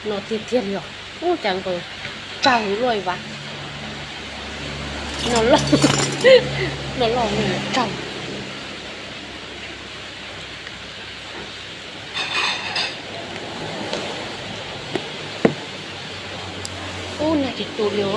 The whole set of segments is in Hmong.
No tiag tiag li os. Ub, cas nkaus tsawg luaj ib vas. No loj, no loj tsawg. Ub, nag tsis tu li os.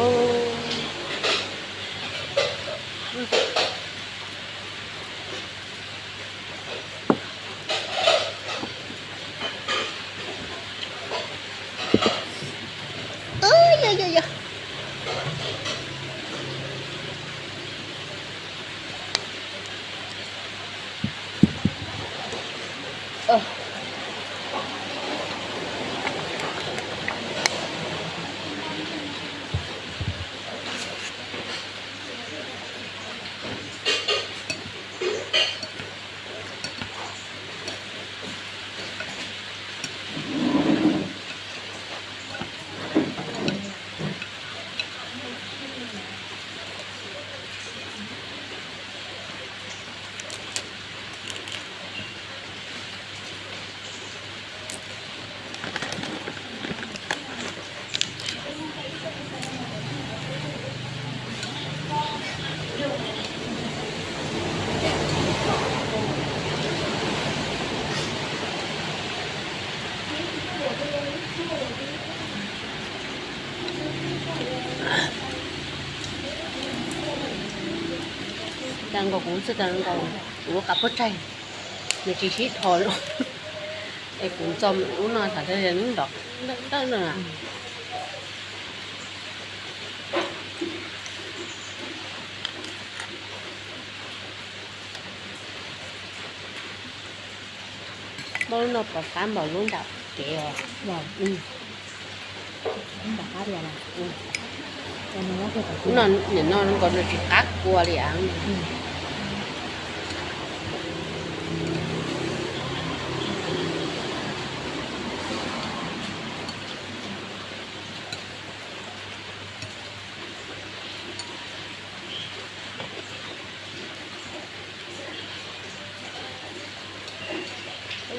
Cas nkaus kuv xwb, cas nkaus kuv lub qab puab tsaig, nws tsis sib dhos li. Es kuv txo lub no thaum twg nws nrov ntawm no. Muab lub no pov qab npaum lub nram kev os. Nim no nkaus nws tsis qab kua li as.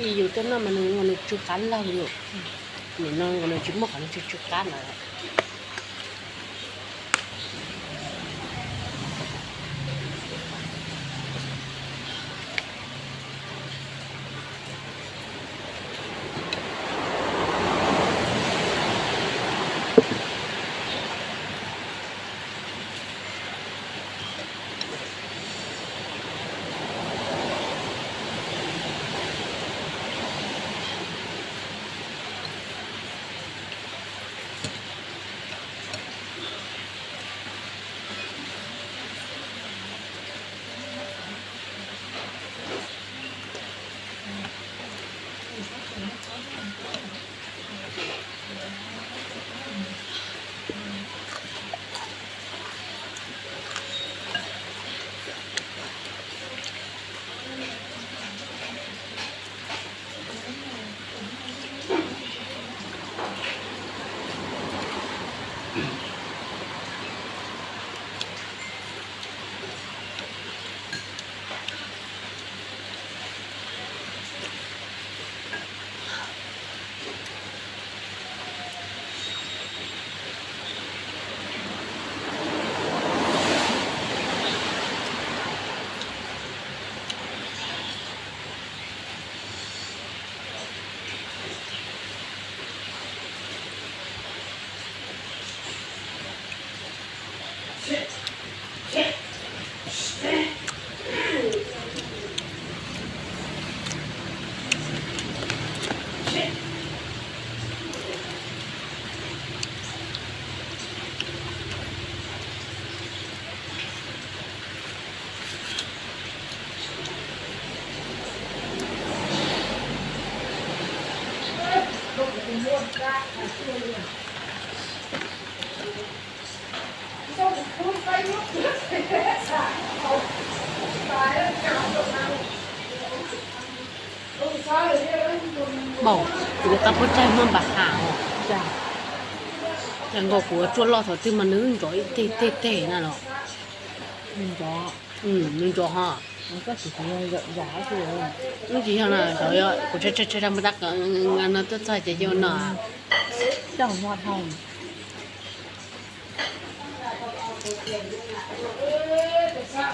Yus tuaj noj mas nws, nws tsw qab lawg yus. Nim no nkaus nws tsis muaj qhov nws tsw tsw qab lawm. Npaum kuv lub qab puab tsaig muaj npam has os. Cas nkaus kuv tsuaj loj thaum twg mas nws nrov ib teg teg teg na los. Nws nrov ho. Nws tsis yog na, kuv tshaib tshaib tshaib mus tab no tuaj txog ces yog no. Coj hmo dhau. Xav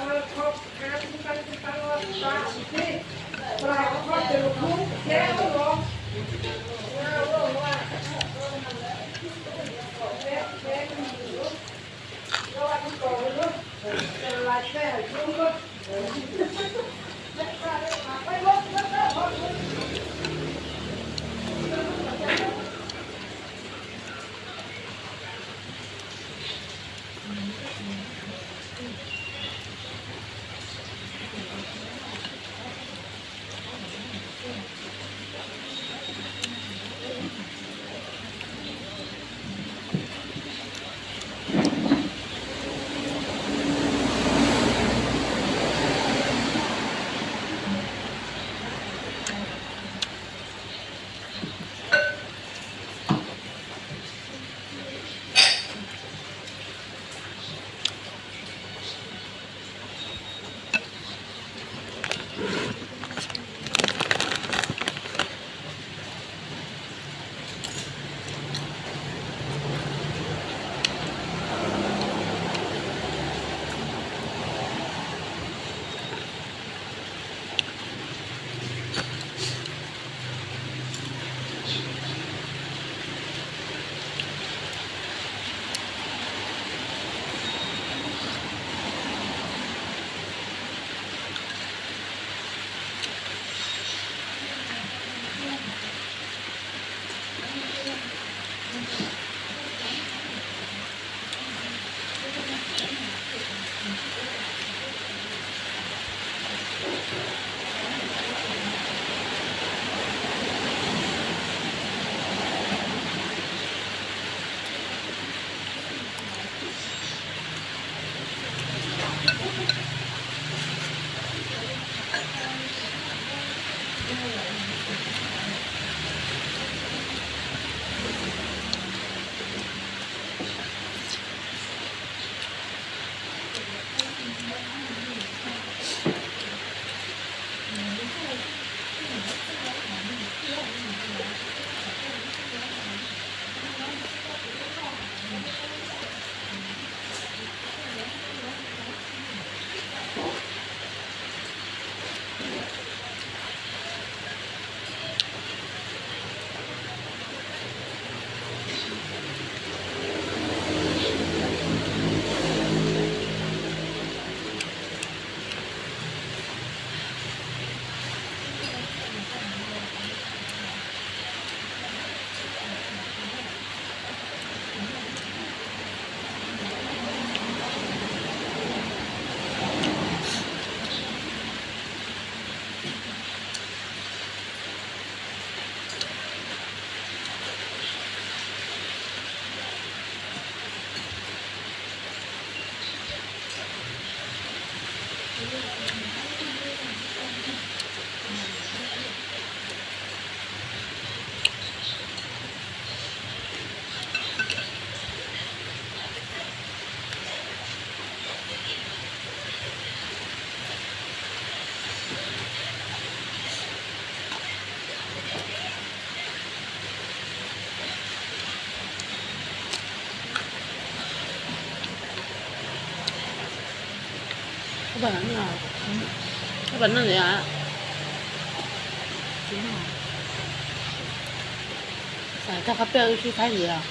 coj qhov peb wb sib faib li os.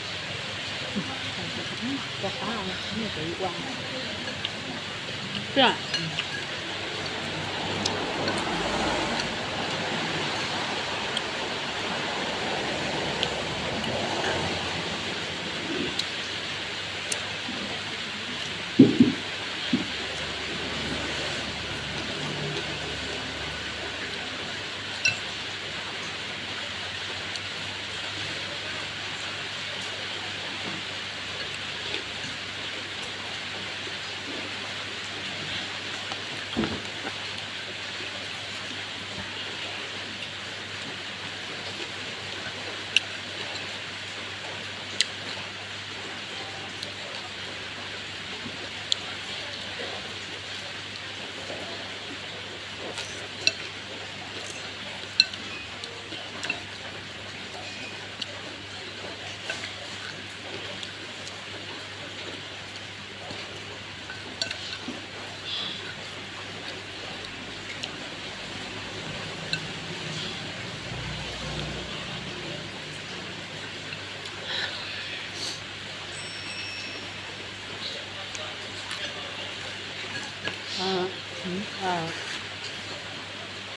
Aw,